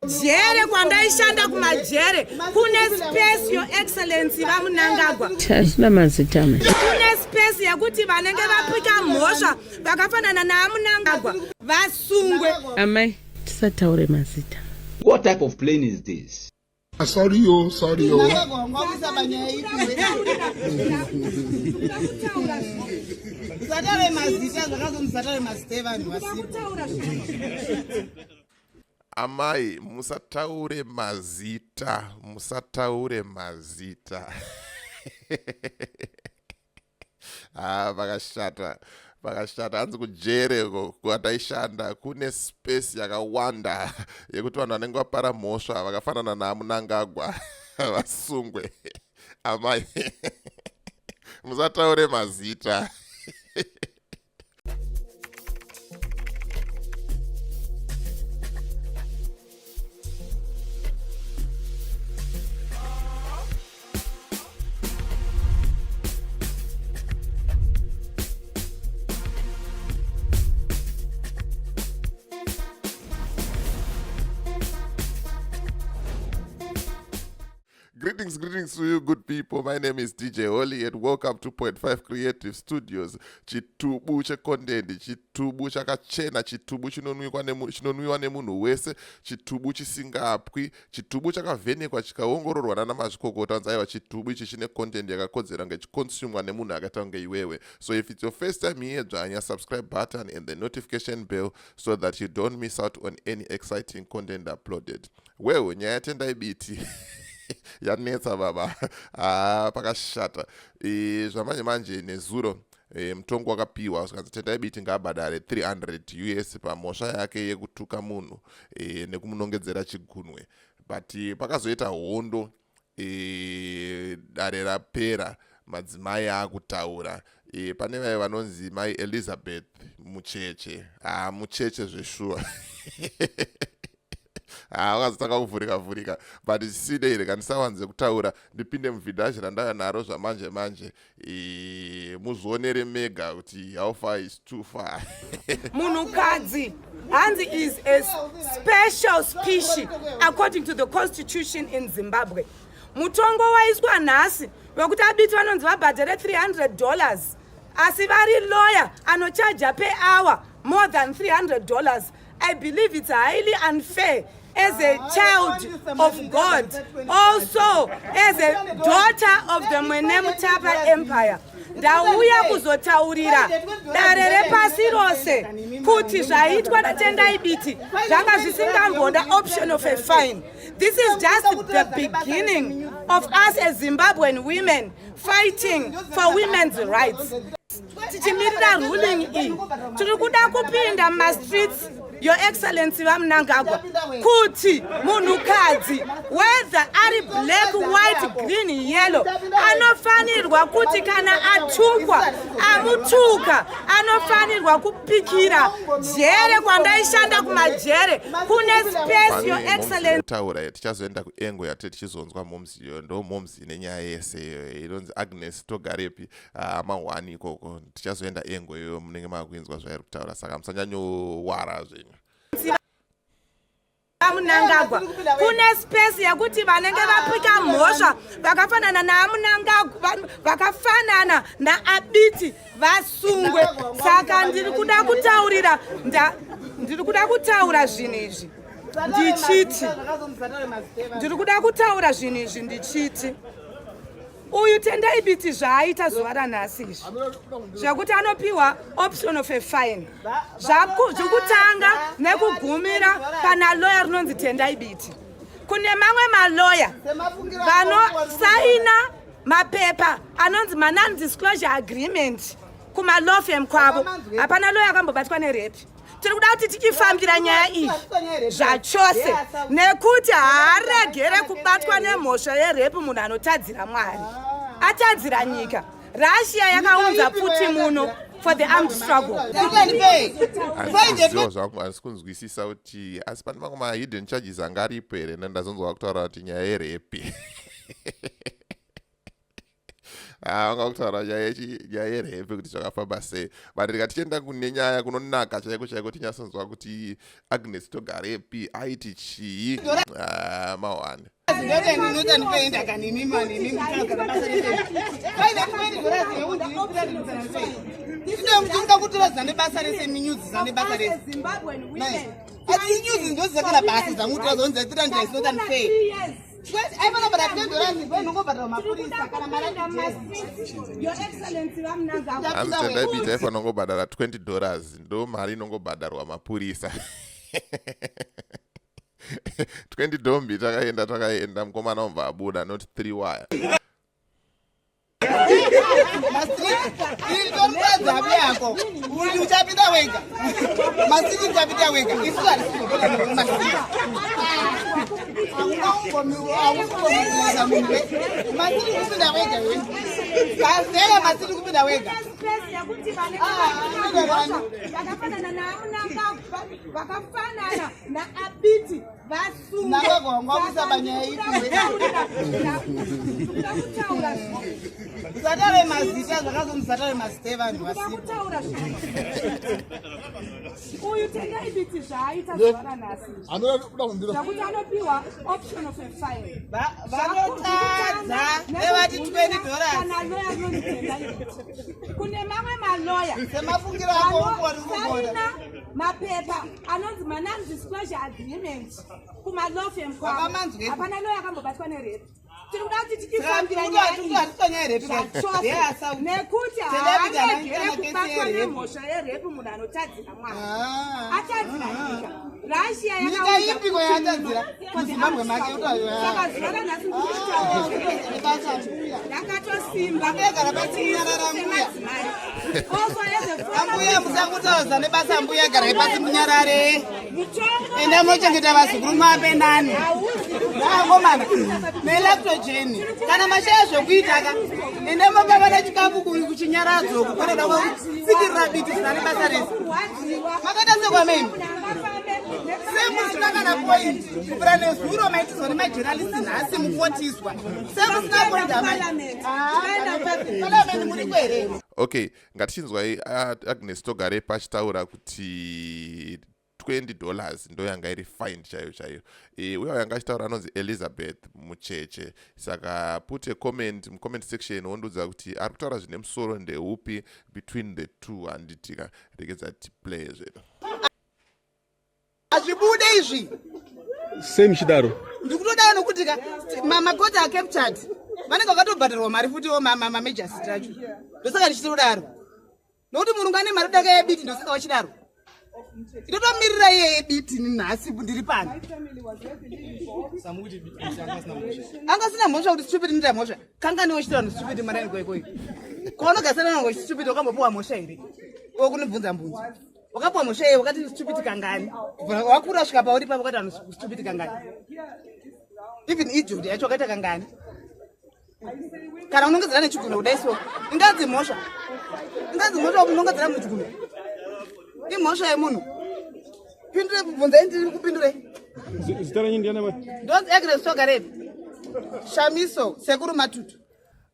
Jere kwandaishanda kumajere kune space, Your Excellency VaMnangagwa. Tasina mazita. Kune space yekuti vanenge vapika mhosva vakafanana naMnangagwa vasungwe. Amai, tisataure mazita. What type of plane is this? Sorry yo, sorry yo. Usatare mazita, zvakazonzi mazita evanhu vasipo. Amai, musataure mazita, musataure mazita. Ah, vakashata, vakashata. Hanzi kujere kwataishanda kune space yakawanda yekuti vanhu vanenge vapara mhosva vakafanana naMnangagwa vasungwe. Amai, musataure mazita. Greetings, greetings to you good people. My name is DJ Holly and welcome to 0.5 Creative Studios. Chitubu checontent, chitubu chakachena, chitubu chinonwiwa nemunhu wese, chitubu chisingapwi, chitubu chakavhenekwa chikaongororwa nana mazvikokota vanzi aiwa chitubu ichi chine content yakakodzera kunge chiconsumwa nemunhu akaita kunge iwewe. So if it's your first time here, dzvanya subscribe button and the notification bell so that you don't miss out on any exciting content uploaded. Well, nyaya yaTendai Biti yanetsa baba. Ah, pakashata. Zvamanje manje nezuro mutongo wakapiwa zvikanzi Tendai Biti ngaabhadhare 300 US pamhosva yake yekutuka munhu nekumunongedzera chigunwe. But pakazoita hondo, dare rapera, madzimai akutaura. Pane vaiva vanonzi mai Elizabeth Mucheche. Ah, Mucheche zveshuwa. Ah, vakazotanga kuvhurika vhurika, but chisidei, rega ndisawanze kutaura, ndipinde muvhidhaji randauya naro zvamanje manje. Muzvionere mega kuti how far is too far. Munhukadzi hanzi is a special species according to the constitution in Zimbabwe. Mutongo waiswa nhasi wekuti aBiti vanonzi vabhadhare $300, asi vari lawyer anochaja per hour more than $300. I believe it's highly unfair as a child of God, also as a daughter of the Mwenemutapa Empire. Ndauya kuzotaurira dare repasi rose kuti zvaitwa naTendai Biti zvanga zvisingamboda option of a fine. This is just the beginning of us as Zimbabwean women fighting for women's rights. Tichimirira ruling iyi, tiri kuda kupinda mumastreets, Your Excellency VaMnangagwa, kuti munhukadzi, whether ari black, white, green, yellow, anofanirwa kuti kana atukwa, amutuka anofanirwa kupikira jere. Kwandaishanda kumajere kune space, Your Excellency. Taura, tichazoenda kuengo yate tichizonzwa momzi iyo, ndo momzi nenyaya yese iyo inonzi Agnes Togarepi. Ah, mahwani ikoko tichazoenda engo iyoyo, munenge makuinzwa zvairi kutaura, saka musanyanyowara zvenyu. Mnangagwa, kune space yekuti vanenge vapika mhosva vakafanana naMnangagwa, vakafanana naAbiti vasungwe. Saka ndiri kuda kutaurira, ndiri kuda kutaura zvinhu izvi ndichiti, ndiri kuda kutaura zvinhu izvi ndichiti uyu Tendai Biti zvaaita zuva ranhasi izvi zvekuti anopiwa option of a fine, zvekutanga nekugumira pana loya rinonzi Tendai Biti. Kune mamwe maloya vanosaina mapepa anonzi manon disclosure agreement kumalaw firm kwavo, hapana loya akambobatwa nerape. Tiri kuda kuti tichifambira nyaya iyi zvachose, nekuti haaregere kubatwa nemhosva yerepi munhu anotadzira Mwari, atadzira nyika. Russia yakaunza pfuti muno for the armed struggle. Handisiziva zvangu, handisi kunzwisisa kuti asi pane mamwe mahidden charges anga aripo here. Ndazonzwa kutaura kuti nyaya yerepi. Ah, vanga kutaura nyaya yerape kuti zvakafamba sei, but rika tichienda kune nyaya kunonaka chaiko chaiko, tinyatsonzwa kuti Agnes Togarepi aiti chii. Ah, mawani. Ndoti ndinoti ndinoenda kanimi manimi mutagara basa rese. Paine $20 yeundiri. Ndinoda kutora nebasa rese, minyuzi zane basa rese. Zimbabwean women. Asi nyuzi ndozakana basa dzamutora zonzi 300 is not unfair. Aifana bhadhara $10 inongobhadhara mapurisa kana mari. Your Excellency vaMnangagwa. Hanzi Tendai Biti aifanira kungobhadhara $20, ndo mari inongobhadharwa mapurisa, 20 dombi. Takaenda, takaenda, mukomana ubva abuda, not 3 wire. Itoridza yako uri uchapinda wega masiri, uchapinda wega. Isu hatisizopinda mumasiri. Hauna munhu masiri kupinda wega iwe kazere masiri kupinda wega. Space yekuti vane Ah, vakafanana naMnangagwa, vakafanana naAbiti vasunge. Mnangagwa wanga wakuisa panyaya ipi? Kutaura. Usatare mazita, zvakazonzi usatare mazita evanhu vasipo. Kutaura uyu Tendai Biti zvaaita zuva ranhasi, zvakuti anopiwa option of a fine. Vanotadza nevati $20. Kana loya anonzi Tendai Biti, kune mamwe maloya Semafungiro ako ungori kugona. vanosaina mapepa anonzi ma-non-disclosure agreement kumalaw firm kwavo. Vakamanzwepi? Hapana loya akambobatwa nerape. Tiri kuda kuti tichifambira nyaya iyi Hatitonyaya rape. zvachose, nekuti Tendai Biti haaregere haana kubatwa kesi yerape. nemhosva yerape. Munhu anotadzira mwana atadzira nyika Russia. Nyika ipiko yaatadzira? MuZimbabwe make. Saka zuva ranhasi ndikutaura Basa mbuya. ndakatosimba. Mbuya, gara pasi, munyarara, mbuya. Semadzimai. Also as a former Ambuya, musangutaudza nebasa. Mbuya, garai pasi munyarare. Mutongo Enda munochengeta vazukuru mape nani. Akomana nelactogen, kana mashaya zvokuita ka, enda mababa chikafu kuchinyaradzo kukwanoda kutsikirira Biti zina nebasa rese. Kurwadziwa. Makaita sekwameni. Munhu angafambe Semusina kana point kubvira nezuro maitizwa nemajournalist, nhasi mukotiswa semusina point. Parliament muri kwere? Okay, ngatichinzwai Agnes Togarepi achitaura kuti $20 ndo yanga iri fine chaiyo chaiyo. Uya yanga achitaura anonzi Elizabeth Mucheche. Saka put a comment mucomment section wondiudza kuti ari kutaura zvine musoro ndeupi between the two. Handitika regedza tiplay zvedu. Hazvibude izvi. Sei muchidaro? Ndikutodaro nokuti ka makoti acaptured vanenge vakatobhadharwa mari futiwo mamajasi acho. Ndosaka ndichitodaro, nokuti murungu ane mari daka yeBiti. Ndosaka vachidaro. Itotomirira iye yeBiti. Nhasi ndiri pano, anga sina mhosva kuti stupid ndita mhosva kanganiwo chitaura stupid maraini koikoyo kwaunogasana nango stupid. Wakambopiwa mhosva here wokunibvunza mbunzo? Wakapiwa mhosva iye wakati stupid kangani? Wakura svika pauri papo wakati vanhu stupid kangani? Even idiot yacho wakaita kangani? Kana unongedzera nechigunwe kudai so, inganzi mhosva? Inganzi mhosva kunongedzera muchigunwe? Imhosva yemunhu? Pindure, bvunzai, ndiri kupindurei. Zita renyu ndiani, mai? Ndonzi Agnes Togarepi Shamiso, sekuru Matutu.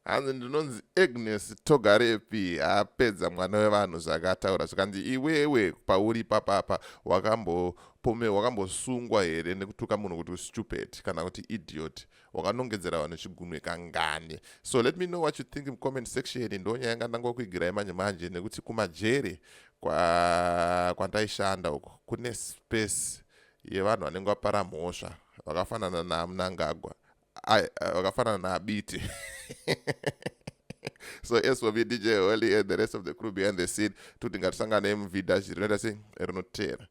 Hanzi ndinonzi Agnes Togarepi. Apedza mwana wevanhu zvakataura, zvikanzi iwewe pauri papapa wakambopome, wakambosungwa here nekutuka munhu kuti stupid kana kuti idiot? Wakanongedzera vanhu chigunwe kangani? So let me know what you think mucomment section. Ndo nyaya yanga ndangokuigirai manje manje, nekuti kumajere kwandaishanda uko kune space yevanhu vanenge vapara mhosva vakafanana naMnangagwa, vakafanana naAbiti. So as for me, DJ Holly and the rest of the crew behind the scene, tuti ngatisangane muvhidha rinoita sei rinotera.